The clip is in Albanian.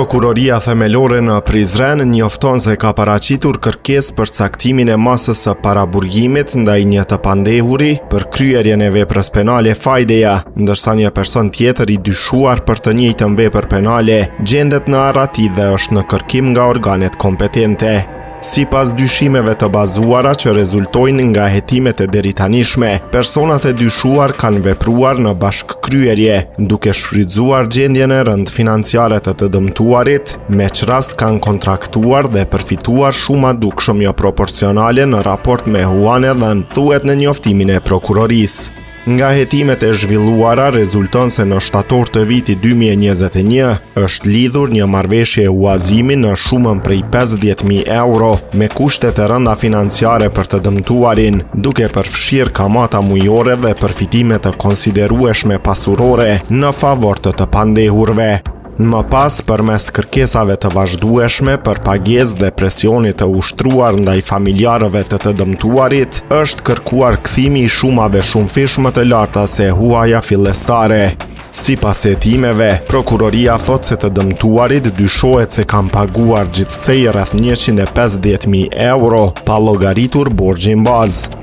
Prokuroria Themelore në Prizren njofton se ka paraqitur kërkesë për caktimin e masës së paraburgimit ndaj një të pandehuri për kryerjen e veprës penale fajdeja, ndërsa një person tjetër i dyshuar për të njëjtën vepër penale gjendet në arrati dhe është në kërkim nga organet kompetente. Sipas dyshimeve të bazuara që rezultojnë nga hetimet e deritanishme, personat e dyshuar kanë vepruar në bashkëkryerje, duke shfrytëzuar gjendjen e rëndë financiare të të dëmtuarit, me ç'rast kanë kontraktuar dhe përfituar shuma dukshëm joproporcionale në raport me huanë e dhënë, thuhet në njoftimin e prokurorisë. Nga hetimet e zhvilluara rezulton se në shtator të vitit 2021 është lidhur një marrëveshje huazimi në shumën prej 50.000 euro me kushte të rënda financiare për të dëmtuarin, duke përfshirë kamata mujore dhe përfitime të konsiderueshme pasurore në favor të të pandehurve. Më pas, përmes kërkesave të vazhdueshme për pagesë dhe presionit të ushtruar ndaj familjarëve të të dëmtuarit, është kërkuar kthimi i shumave shumëfish më të larta se huaja fillestare. Sipas hetimeve, prokuroria thotë se të dëmtuarit dyshohet se kanë paguar gjithsej rreth 150.000 euro, pa llogaritur borxhin bazë.